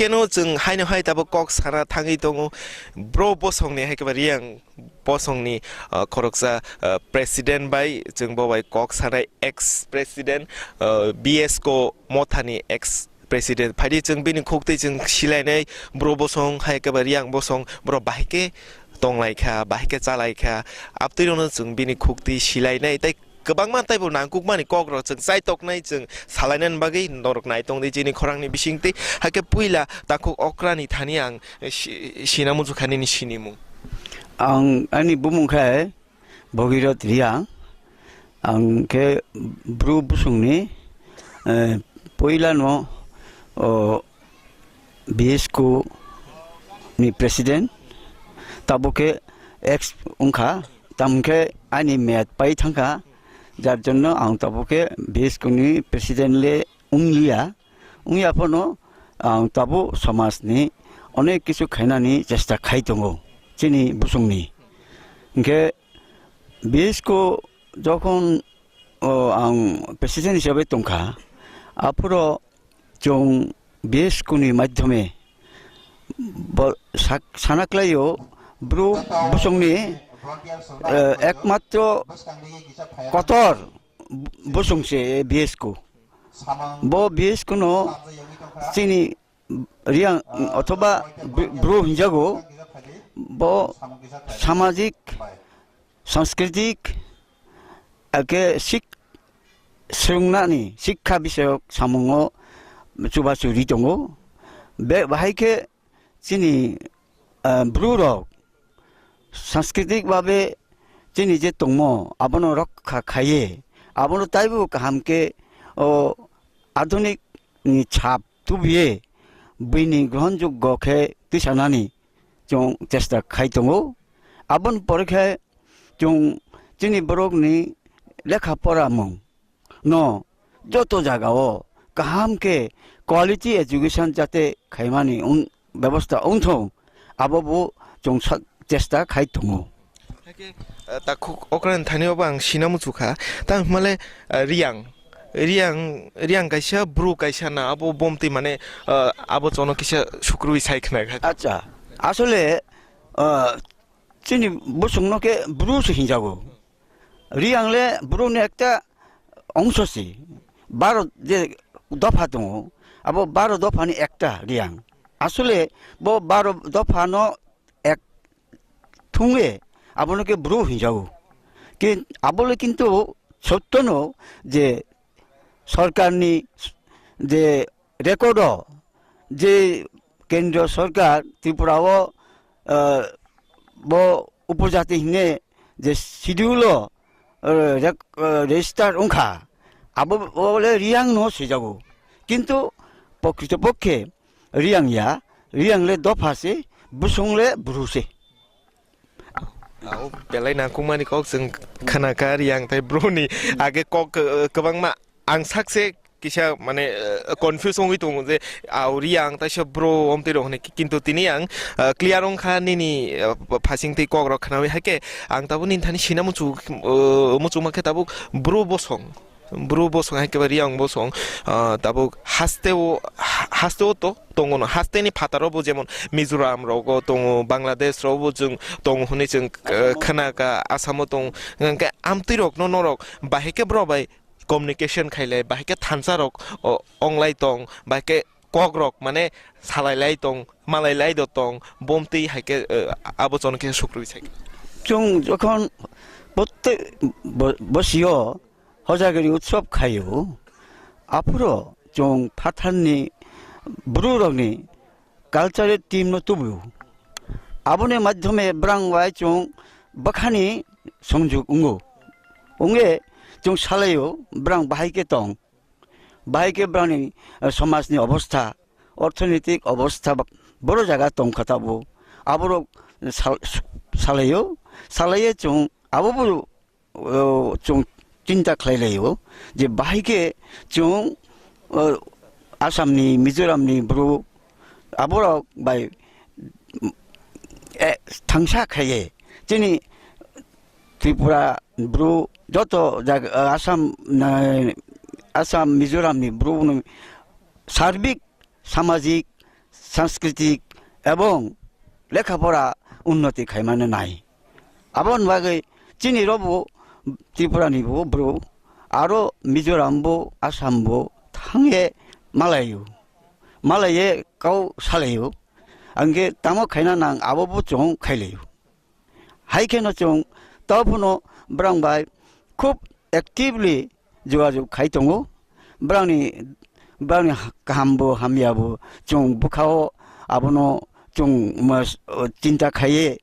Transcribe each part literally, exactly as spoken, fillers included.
keno chwng haino hai tabuk kok sana thangwi tongo. Bro bosongni hai khe ba Riyang bosongni, ah, khoroksa, ah, president bai chwng bo bai kok sanai, ex president, ah, B S K O mothani ex president. Phaidi chwng bini khuk twi chwng silainai, bro bosong hai khe ba Riyang bosong, bro bahai khe tonglai kha, bahai khe chalai kha. Abtwi rono chwng bini khuk twi silainai tei kwbangma teibo nangkukmani kokrok chwng chaitoknai, chwng salainani bagwi norok naitong di chini khorangni bisingtwi. Hakhe puila takhuk okrani thani ang, eh, si-, sina muchukha nini sinimung. Ang ani bumung khe Bhagirath Riyang. Ang khe Bru bosongni, eh, puilano, o, B S K O ni president, tabuk khe ex wngkha, tamo khe ani meyad pai thangkha, jar jonno ang tabuk khe B S K O ni president le wngliya, wngya phano ang tabuk somajni onek kisu khainani chesta khai tongo chini bosongni. Hinkhe B S K O jokhon, o, ang president hisabe tongkha, aphuru chwng B S K O ni madhyome bo sak-, sana khlaio, bru bosongni, eh, ekmatro kotor bosong se B S K O. Bo B S K O no chini Riyang othoba bru, bru hinjago, bo samajik, sanskriti, ake sik-, swrwngnani, sikha bisayok samungo chubachu ri tongo. Be-, bahai khe chini, ah, bru rok sanskriti babe chini je tongmo abono rokha khaiye, abono taibo kaham khe o adhunik ni chap tubuye buini grohonjoggo khe tisanani chwng chesta khai tongo. Aboni pore khe chwng chini borokni lekha poramung no joto jagao kaham khe quality education jate khaimani wng-, bebosta wngthung, abobo chwng sa-, chesta khai tongo. Hakhe, eh, takhuk okrani thani obo ang sina muchukha. Tamo hwnmale, eh, Riyang, Riyang, Riyang kaisa, bru kaisa na, abo bomtwi mane, eh, abo chono kisa sukrui sai khna kha. Acha, asole, eh, chini bosongno khe bru se hinjago. Riyang le bruni ekta ongso se. Baro je dopha tongo, abo baro dophani ekta Riyang. Asole bo baro dophano ek thungwi abono khe bru hinjago. Ki-, abole kintu sottono je sorkarni je record o je kendriyo sorkar Tripura o, eh, bo upojati hine je schedule o, eh, rek-, eh, register wngkha, abo, bo le Riyang no swijago. Kintu pokrito pokhe Riyang ya, Riyang le dopha se, bosong le bru se. Au, belai nangkukmani kok chwng khna kha, Riyang tei bruni age kok, eh, kwbangma ang sakse kisa mane, eh, confuse wngwi tongo je au Riyang taisa bro omtwi rok hwnwi, kintu tini ang, eh, clear wngkha nini, eh, phasing tei kok rok khnawi, hai khe ang tabuk nini thani sina muchuk, eh, muchukma khe tabuk bro bosong. Bru bosong hai khe ba Riyang bosong, ah, tabuk haste o, ha-, haste o to tongo no, haste ni phataro bo jemon Mizoram rogo tongo, Bangladesh rogo bo chwng tongo hwnwi chwng, eh, khna kha, Assam o tongo. Hwnkhe amtwi rok no norok bahai khe borok bai communication khailai, bahai khe thansa rok, o, onglai tong, bahai khe kok rok mane salai lai tong, malai lai do tong, bomtwi hai khe, eh, abo chono khe sukrui sai. Chwng jokhon protte-, bo-, bosio Hojagiri utsob khaio, aphuru chwng phatharni bru rokni cultural team no tubu. Aboni madhyome brang bai chwng bwkhani songjuk wngo. Wngwi chwng salaio brang bahai khe tong. Bahai khe brangni, eh, somajni obostha, orthonetik obostha ba-, boro jaga tongkha tabuk. Aborok sal-, salaio, salaiye chwng abobo o, chwng chinta khlai laio je bahai khe chwng, o, Assamni, Mizoramni bru aborok bai, e, thangsa khaiye chini Tripura bru joto jaga, Assam, na, Assam, Mizoramni bru no sarbik samajik sanskritik ebong lekha pora unnoti khaimano nai. Aboni bagwi chini robo Tripura ni bo bro, aro Mizoram bo, Assam bo thangye malayo. Malaiye kau salayo. Angkhe tamo khaina nang abo bo chwng khailayo. Hai kheno chwng tobphano brang bai khub actively jogajog khai tongo. Brangni, brangni ha-, kaham bo hamya bo chwng bwkhao abono chwng mas-, o, chinta khaiye.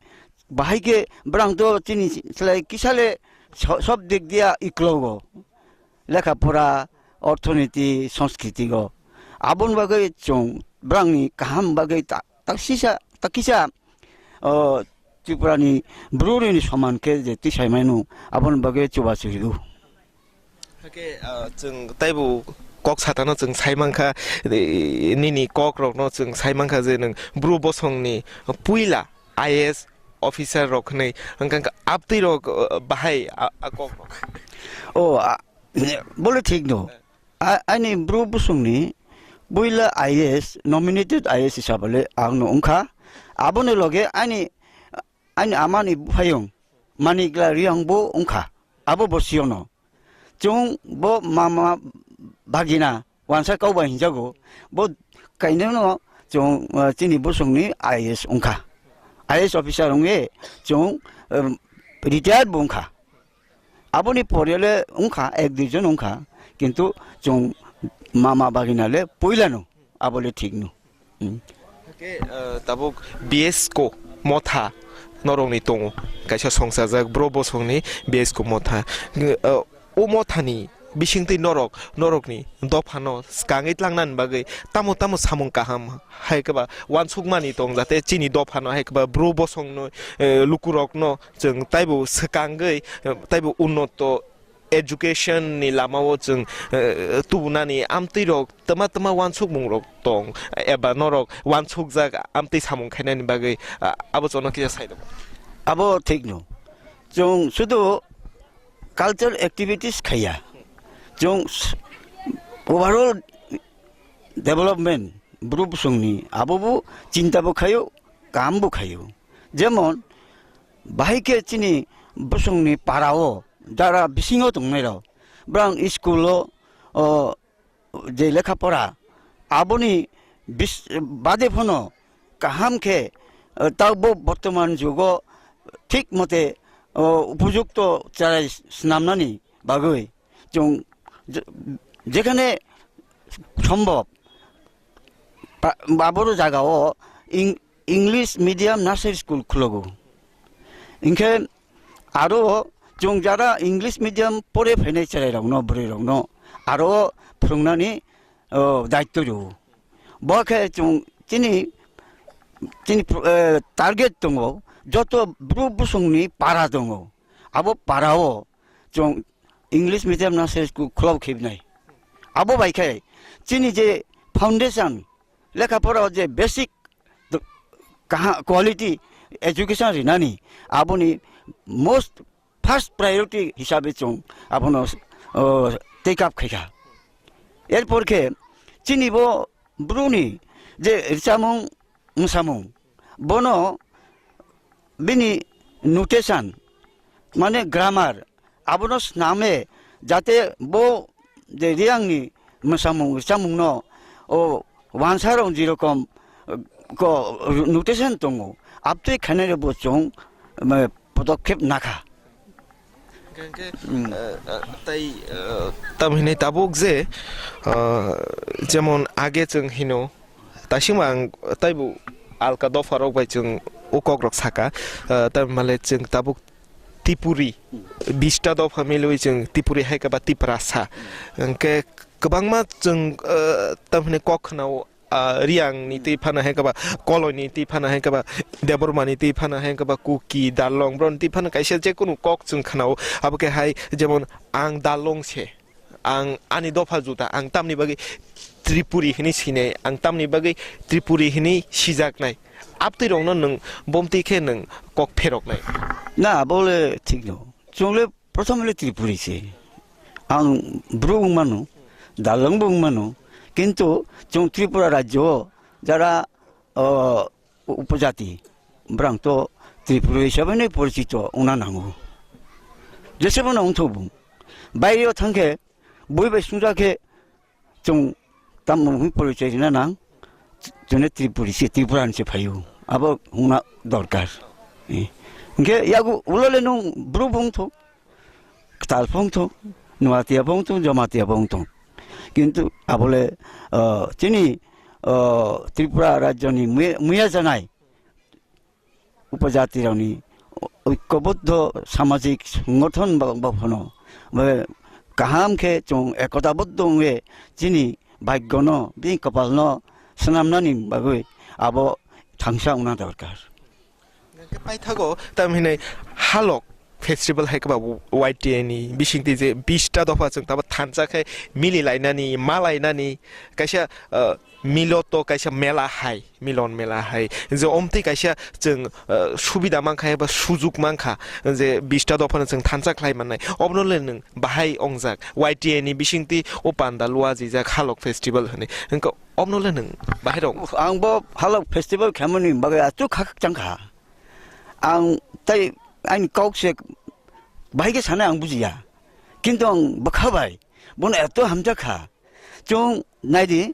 Bahai khe brang to chini slai kisa le so-, sob dik dia iklogo. Lekha pora, orthoniti, sanskritigo. Aboni bagwi chwng brangni kaham bagwi ta-, taksisa, takisa, o, Tripurani bruni soman khe je tisai mano, aboni bagwi chubachu rw. Hake, ah, chwng taibo kok satano chwng sai mankha, eh, nini kok rokno chwng sai mankha je nwng bru bosongni puila I A S officer rok hwnwi, hwnkhe abtwi rok, eh, bahai a, a kok rok. O, a, bole thik no. A, ani bru bosongni puila I A S, nominated I A S hisabale ang no wngkha. Aboni loge ani, ani amani buphayung Manikla Riyang bo wngkha. Abo bo siyono. Chwng bo mama bagina wansa kau bai hinjago. Bo kaineno chwng, uh, chini bosongni I A S wngkha. I A S officer wngwi chwng, um, retired bo wngkha. Aboni pore le wngkha, ek dui jon wngkha, kintu chwng mama bagina le puilano, abo le thik no. Hmm. Hake, uh, tabuk B S ko motha norokni tongo, kaisa songsajak bro bosongni B S ko motha. Uh, o mothani bisingtwi norok, norokni dophano swkangwi tlangnani bagwi tamo tamo samung kaham hai khe ba wansukmani tong, jate chini dophano hai khe ba bru bosongno, eh, lukurokno chwng taibo swkangwi, eh, taibo unnoto education ni lamao chwng, eh, tubunani amtwi rok twma twma wansukmung rok tong, eba norok wansukjak amtwi samung khainani bagwi, ah, abo chwngno kisa sai rwgo. Abo thik no. Chwng sudu cultural activities khaiya. Chwng s-, overall development bru bosongni abo bo chinta bo khaio, kam bo khaio. Jemon, bahai khe chini bosongni para o jara bisingo tongnai rok, brang school o, o, je lekha pora, aboni bis-, bade phano kaham khe, o, tabo bortoman jugo thik mote, o, upojukto cherai snamnani bagwi chwng je-, jekhane sombhob, pa-, aboro jagao Eng-, English medium nursery school khulogo. Hinkhe aro chwng jara English medium pore phainai cherairokno, bwrwirokno aro phwrwngnani, o, daitto rwo. Bo khe chwng chini, chini, eh, target tongo, joto bru bosongni para tongo. Abo parao chwng English medium nursery school khulao khibnai. Abo bai khe chini je foundation, lekha pora je basic d-, kaha-, quality education rinani, aboni most first priority hisabe chwng abono, o, take up khaikha. Erpor khe chini bo bruni je richamung mwsamung, bono bini notation, mane grammar, abono sname, jate bo je Riyangni mwsamung richamungno, o, wansarok jerokom, ko, notation tongo, abtwi khainai bo chwng, ma, podokkhep nakha. Hingke, hmm, eh, eh, tai, eh, tam hinui tabuk je, eh, jemon age chwng hino, taisingma ang taibo alka dopha rok bai chwng o kok rok saka, eh, tamni male chwng tabuk Tipuri, bista dopha milwi chwng Tipuri hai khe ba Tiprasa. Hingke kwbangma chwng, eh, tam hinui kok khna o, ah, Riyang ni twi phano hai khe ba, Koloi ni twi phano hai khe ba, Debbarma ni twi phano hai khe ba, Kuki, Darlong, bro ni twi phano kaisa je kunu kok chwng khna o, abo khe hai jemon ang Darlong se, ang ani dopha juda, ang tamni bagwi Tripuri hinui sinai, ang tamni bagwi Tripuri hinui sijaknai. Abtwi rokno nwng bomtwi khe nwng kok pheroknai. Na, abo le thik no. Chwng le prothom le Tripuri se. Ang bru wng mano, Darlong bo wng mano, kintu chwng Tripura rajyo o jara o, upojati, brang to Tripura hisabe no porichito wngna nango. Jesebo no wngthok bung. Baire o thangkhe bui bai sungjakhe chwng tamo hwnwi porichoi rina nang, chwngno Tripuri se, Tripura ni se phaio. Abo hwnna dorkar. Eh. Hwnkhe yago ulo le nwng bru bo wngthok, kwtal bo wngthok, Noatia bo wngthok, Jomatia bo wngthok. Kintu abole, ah, chini, ah, Tripura rajyoni muya, muya janai upojati rokni oikoboddo samajik songothon ba, ba phano, ba kaham khe chwng ekotaboddo wngwi chini bhagyono, bini kopalno swnamnani bagwi abo thangsa wngna dorkar. Hwnkhe paithago tamhinai Halok festival hai kwba Y T A ni bisingtwi je bista dopha chwng tabo thansa khe mili lainani, ma lainani kaisa, uh, miloto kaisa mela hai, milon mela hai. Je omtwi kaisa chwng, uh, subida mankha eba sujuk mankha je bista dophano chwng thansa khlai mannai. Obono le nwng bahai ongjak Y T A ni bisingtwi o panda lua jijak Halok festival hwnwi. Hwnkhe obono le nwng bahai rok. Ang bo Halok festival khaimani bagwi achuk kha chang kha. Ang tei ani kok se bahai khe sanai ang bujiya. Kintu ang bwkha bai bono eto hamjak kha. Chwng naidi,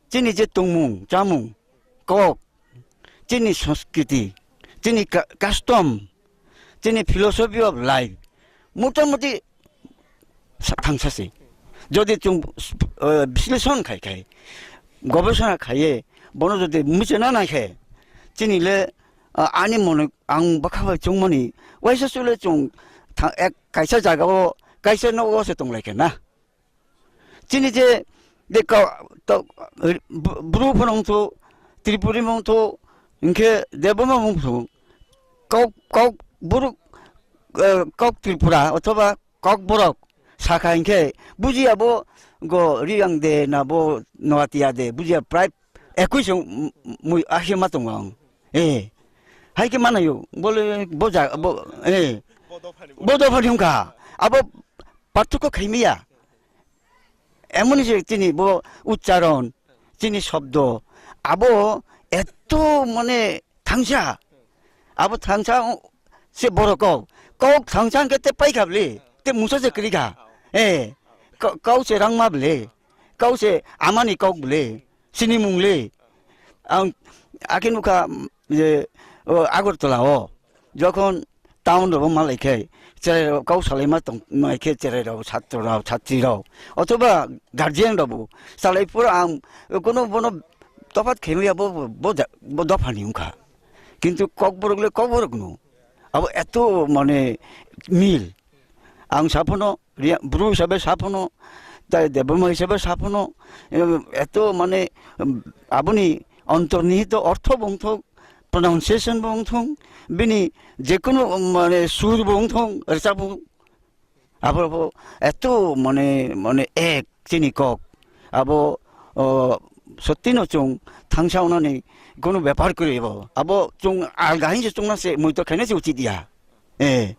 chini je tongmung, chamung, kok, chini sanskriti, chini ka-, custom, chini philosophy of life, motamuti sa-, thangsa se. Jodi chwng, eh, bisleshon khai khai, gobesona khaiye, bono jodi muchana nai khe, chini le, ah, ani mone ang bwkha bai chwngmani, waisa chwle chwng tha-, ek kaisa jaga o, kaisa nogo se tong lai khe na. Chini je, je ka-, to, bru phano wngthu, Tripuri wngthu, hwnkhe Debbarma wngthu, kok, kok bru, eh, kok Tripura othoba kok borok sakha hwnkhe bujiya bo go Riyang de na bo Noatia de bujiya prai ekui se mui ahi ma tongo ang. Eh, hai khe manayo, bole bo ja-, bo, eh, bo dophani wngkha. Abo parthokyo khaimaya. Emoni je chini bo uchcharon, chini shobdo, abo eto mane thangsa. Abo thangsa se borok kok. Kok thangsa hwnkhe te paikha bwle, te mungsa se kwrwikha. Eh, ko-, kau se rangma bwle, kau se amani kok bwle. Sinimung le. Ang akhe nukha, mm, je, o, Agartala o. Jokhon town rok malai khe, cherai rok kau salai ma tong, mai khe cherai rok, satro rok, satri rok. Othoba guardian rok bo. Salai pura ang, kono bono tophat khe ya bo, bo, bo dophani wngkha. Kintu kokborok le kokborok no. Abo eto mane mil. Ang saphano, Riya-, Bru hisabe saphano, tai Debbarma hisabe saphano, em, eto mane, em, aboni ontornihito ortho bo wngthok, pronunciation bo wngthok, bini jekunu, em, mane sur bo wngthok, rwchapmung, abo bo eto mane, mane ek chini kok. Abo, o, sottino chwng thangsa wngnani kunu bepar kwrwi bo. Abo chwng alga hinwi se chwngna se muitor khaina se uchit ya. Eh.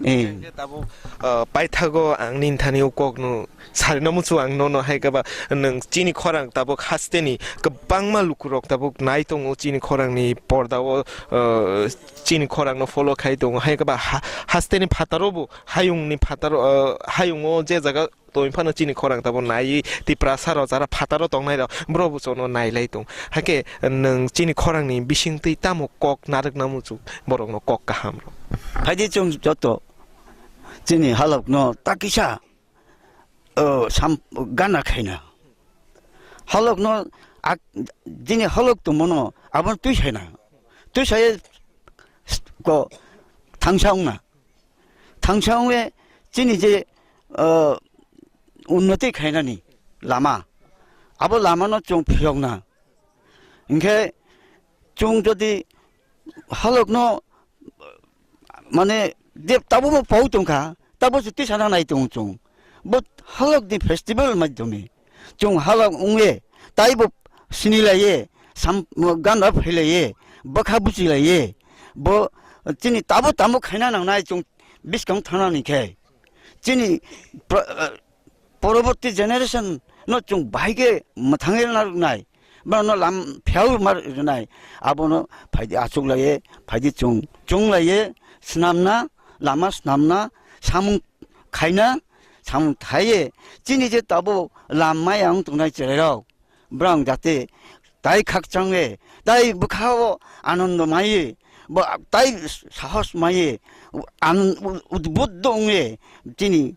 Eh. Hingke tabuk, ah, paithago ang nini thani o kokno sarino muchung ang nono hai khe ba nwng chini khorang tabuk hasteni kwbangma lukurok tabuk nai tongo chini khorangni pordao, ah, chini khorangno follow khai tongo hai khe ba ha-, hasteni phataro bo hayungni phataro, ah, hayungo je jaga tongwi phano chini khorang tabuk naiwi Tiprasa rok jara phataro tongnai rok borok bo chwngno nailai tong. Hakhe nwng chini khorangni bisingtwi tamo kok narwkna muchung borokno kok kaham rok? Phaidi chwng joto chini halokno ta kisa, o, sam gana khaina. Halokno ak-, chini halok tongmano abono twi saina. Twi saye ko thangsa wngna. Thangsa wngwi chini je, o, unnoti khainani lama, abo lamano chwng phiyokna. Hinkhe chwng jodi halokno, mane, je tabukbo pau tongkha, tabo se tisana nai tongo chwng. Bo halokni festival maidhyome. Chwng halok wngwi, taibo sinilaiye, sam-, gana phailaye, bwkha buchilaiye, bo chini tabo tamo khaina nangnai chwng biskang thanani khe. Chini pro-, poroborti generation no chwng bahai khe mwthangwi narwknai, Borokno lam phiyao ma rwnai. Abono phaidi achuk laiye, phaidi chung, chung laiye, swnamna, lama swnamna, samung khaina, samung thaiye. Chini je tabuk lam maya wng tongnai cherairok, borok jate tai khakchangye, tai bwkhao anondo maiye, bo tai sahos maiye, an-, u-, udbuddo wngye, chini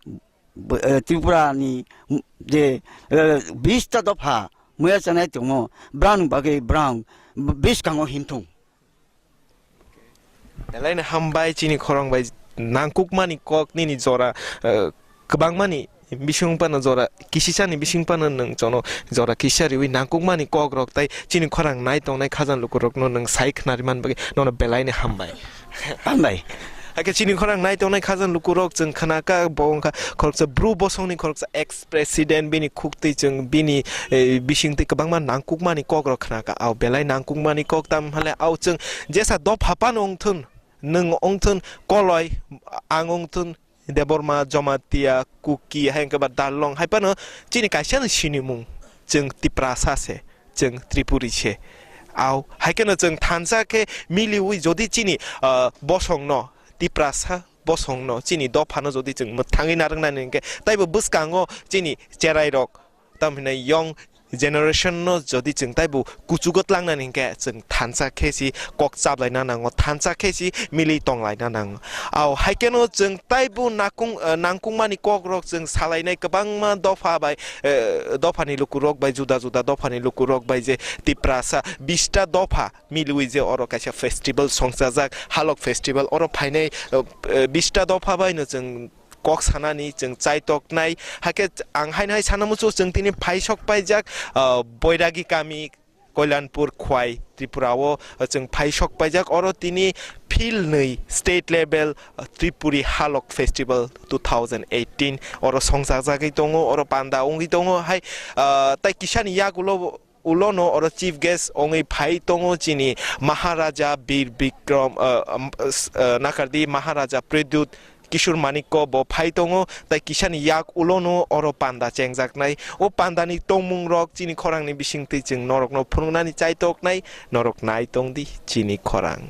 bo-, eh, Tripura ni, mm, je, eh, bish ta dopha muya chanai tongo, borokni bagwi borok bwskango himthung. Belai no hambai chini khorang bai nangkukmani kok nini jora, eh, kwbangmani bising phano jora kisisani bising phano nwng jono jora kisa riwi nangkukmani kok rok tai chini khorang nai tongnai khajang lukurokno nwng sai khnari man bagwi nono belai no hambai. Hambai. Hakhe chini khorang nai tongnai khajang lukurok chwng khna kha bo wngkha khoroksa bru bosongni khoroksa ex president bini khuktwi chwng bini, eh, bisingtwi kwbangma nangkukmani kok rok khna kha. Au belai nangkukmani kok tam hale au chwng jesa dopha phano wngthun, nwng wngthun Koloi, ang wngthun Debbarma, Jamatia, Kuki, hai hwnkhe ba Darlong, hai phano chini kaisa no sinimung, chwng Tiprasa se, chwng Tripuri se. Au, hai kheno chwng thansa khe miliwi jodi chini, ah, bosongno, Tiprasa bosongno, chini dophano jodi chwng mwthangwi narwknani hwnkhe, taibo bwskango chini cherairok, tamo hinai young generation no jodi chwng taibo kuchugo tlangnani hwnkhe chwng thansa khe si kok chaplaina nango, thansa khe si mili tonglaina nango. Au, hai kheno chwng taibo nakung, eh, nangkukmani kok rok chwng salainai kwbangma dopha bai, eh, dophani lukurok bai, juda juda dophani lukurok bai je Tiprasa bista dopha miliwi je oro kaisa festival songchajak, Halok Festival, oro phainai, eh, eh, bista dopha bai no chwng kok sanani chwng chaitoknai. Hakhe ang haino hai sana muchungo chwng tini phaisok paijak, ah, Boiragi kami, Koilanpur, Khwai, Tripura o chwng phaisok paijak. Oro tini phil nwi state level, ah, Tripuri Halok Festival two thousand eighteen oro songchajagwi tongo, oro panda wngwi tongo. Hai, ah, tai kisani yagulo ulono oro chief guest wngwi phai tongo chini Maharaja Bir Bikram, ah, um, s-, ah, nakardi Maharaja Pradyut Kishore Manikya bo phai tongo, tai kisani yak ulono oro panda chengjaknai. O pandani tongmung rok chini khorangni bisingtwi chwng norokno phunuknani chaitoknai, norok nai tongdi chini khorang.